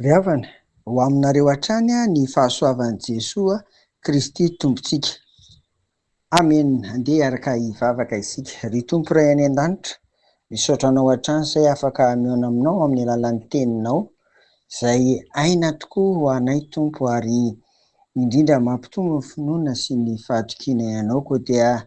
Ry havana, ho aminareo hatrany ny fahasoavan'i Jesoa Kristy Tompontsika. Amen. Andeha hiaraka hivavaka isika. Ry Tompo Ray any an-danitra, misaotra Anao hatrany izay afaka mihaona Aminao amin'ny alalan'ny Teninao, izay aina tokoa ho anay Tompo ary indrindra mampitombo ny finoana sy ny fahatokianay Anao. Koa dia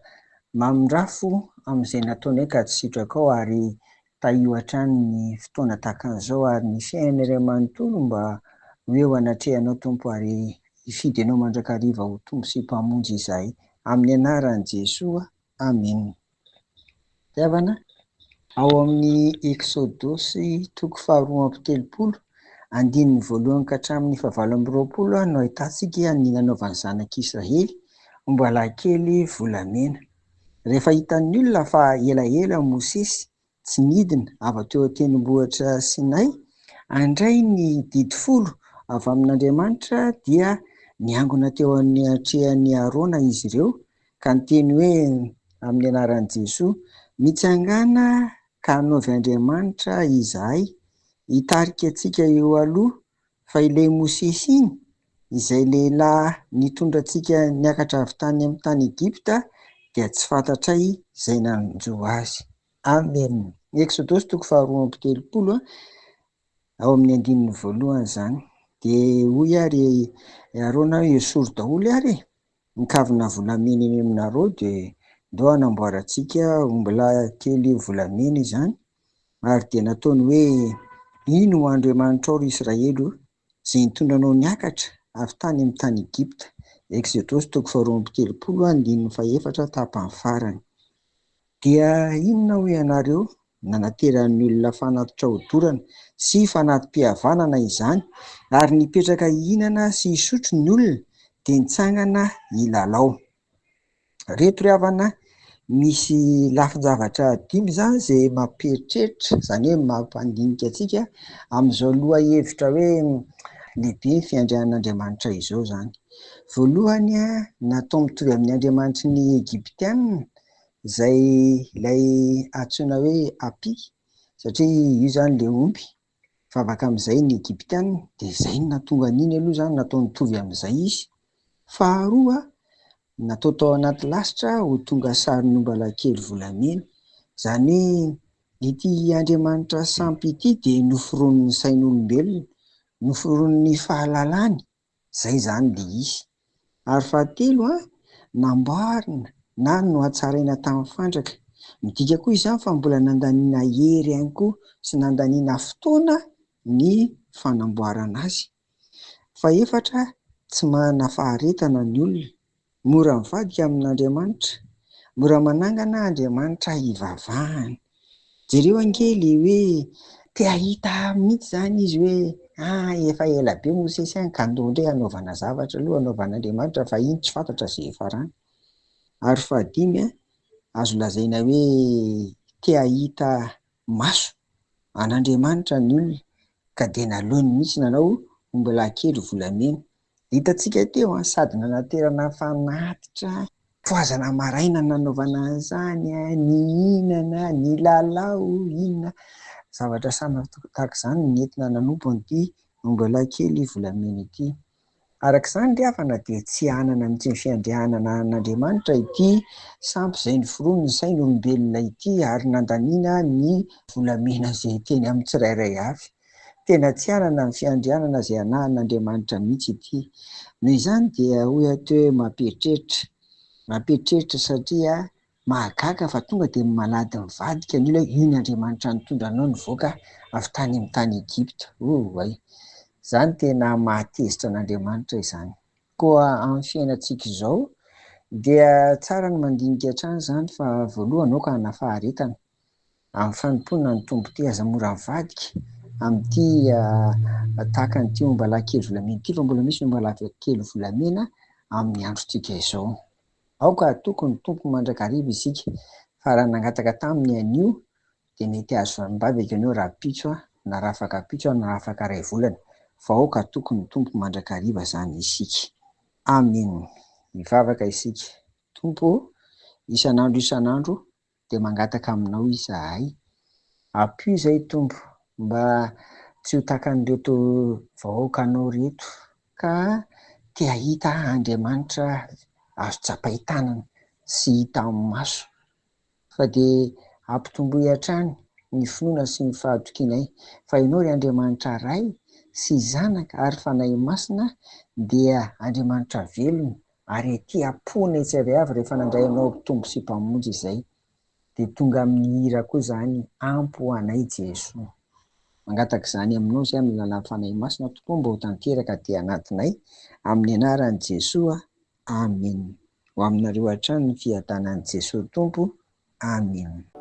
mamindrafo amin'izay nataonay ka tsy sitrakao ary Tahio hatrany ny fotoana tahaka an'izao ary ny fiainana iray manontolo mba ho eo anatrehanao Tompo ary hifidy Anao mandrakariva ho Tompo sy Mpamonjy izahay. Amin'ny anaran'i Jesoa. Amena. Ry havana, ao amin'ny Eksodosy toko faharoa amby telopolo, andininy voalohany ka hatramin'ny fahavalo amby roapolo no ahitantsika ny nanaovan'ny zanak'Israely ombalahy kely volamena. Rehefa hitan'ny olona fa elaela Mosesy tsy nidina avy teo an-tendrombohitra Sinay handray ny didy folo avy amin'Andriamanitra dia niangona teo anatrehan'i Arona izy ireo ka niteny hoe amin'ny anaran'i Jesoa, Mitsangàna ka hanaovy Andriamanitra izahay hitarika antsika eo aloha Fa ilay Mosesy iny, izay lehilahy nitondra antsika niakatra avy tany amin'ny tany Egypta, dia tsy fantatray izay nanjo azy. Amen. Eksodosy toko faharoa amby telopolo, ao amin'ny andininy voalohany izany. Dia hoy ary i Arona hoe, esory daholo ary e! Ny kavina volamena eny aminareo dia ndao hanamboarantsika ombilahy kely volamena izany. Ary dia nataony hoe, Ino ho Andriamanitrao, ry Israely ô, izay nitondra anao niakatra avy tany amin'ny tany Egypta. Eksodosy toko faharoa amby telopolo andininy fahefatra tapany farany. Dia inona hoy ianareo? Nanateran'ny olona fanatitra hodorana sy fanati-pihavanana izany, ary nipetraka hihinana sy hisotro ny olona, dia nitsangana hilalao. Reto ry havana, misy lafin-javatra dimy izany izay mampieritreritra, izany hoe mampandinika antsika amin'izao lohahevitra hoe lehibe ny fiandrianan'Andriamanitra izao izany. Voalohany, natao mitovy amin'ny andriamanitry ny Egyptiana izay ilay antsoina hoe Api, satria io izany ilay omby, mivavaka amin'izay ny Egyptiana, dia izay no nahatonga an'iny aloha izany, natao nitovy amin'izay izy. Faharoa, natao tao anaty lasitra ho tonga sarin'ny ombalahikely volamena. Izany hoe ity Andriamanitra sampy ity dia noforonin'ny sain'olombelona, noforonin'ny fahalalany, izay izany ilay izy. Ary fahatelo, namboarina na nohatsaraina tamin'ny fandraka. Midika koa izany fa mbola nandaniana hery ihany koa sy nandaniana fotoana ny fanamboarana azy. Fahefatra, tsy manana faharetana ny olona. Mora mivadika amin'Andriamanitra. Mora manangana Andriamanitra hivavahana. Jereo ange le hoe te hahita mihitsy izany izy hoe ah efa ela be Mosesy any ka ndao indray hanaovana zavatra aloha hanaovan'Andriamanitra fa iny tsy fantatra izay hiafarany. Ary fahadimy, azo lazaina hoe te hahita maso an'Andriamanitra ny olona ka dia naleony mihitsy nanao ombilahy kely volamena. Hitantsika teo an, sady nanaterana fanatitra, fohazana maraina nanaovana an'izany, nihinana, nilalao, inona, zavatra samy tahaka izany no nentina nanompo an'ity ombilahy kely volamena ity. Araka izany ry havana dia tsy hanana mihitsy ny fiandrianana an'Andriamanitra ity sampy izay noforonin'ny sain'olombelona ity ary nandaniana ny volamena izay teny amin'ny tsirairay avy. Tena tsy hanana ny fiandrianana izay anahan'Andriamanitra mihitsy ity. Noho izany dia hoy aho teo hoe mampieritreritra. Mampieritreritra satria mahagaga fa tonga dia malady mivadika ny olona hoe io ny Andriamanitra nitondra anao nivoaka avy tany amin'ny tany Egypta. Oay! Izany tena mahatezitra an'Andriamanitra izany. Koa amin'ny fiainantsika izao dia tsara ny mandinika hatrany izany fa voalohany aoka hanana faharetana. Amin'ny fanompoana ny Tompo ity, aza mora mivadika amin'ity tahaka an'ity ombalahy kely volamena ity fa mbola misy ny ombalahy kely volamena amin'ny androntsika izao. Aoka hatoky ny Tompo mandrakariva isika fa raha nangataka taminy anio dia mety hahazo valim-bavaka ianao rahampitso na rahafakampitso na rahafaka iray volana fa aoka hatoky ny Tompo mandrakariva izany isika. Amen. Mivavaka isika. Tompo ô, isan'andro isan'andro dia mangataka aminao izahay. Ampio izay Tompo mba tsy ho takan'ireto vahoakanao ireto ka te hahita Andriamanitra azo tsapain-tanana sy hita amin'ny maso fa dia ampitomboy hatrany ny finoana sy ny fahatokianay fa Ianao ry Andriamanitra Ray sy Zanaka ary Fanahy Masina dia Andriamanitra velona ary aty am-ponay tsirairay avy rehefa nandray Anao ho Tompo sy Mpamonjy izay dia tonga amin'ny hira koa izany ampy ho anay Jesoa. Mangataka izany aminao izay amin'ny alalan'ny Fanahy Masina Tompo mba ho tanteraka aty anatinay amin'ny anaran'i Jesoa. Amen. Ho aminareo hatrany ny fiadanan'i Jesoa Tompo. Amen.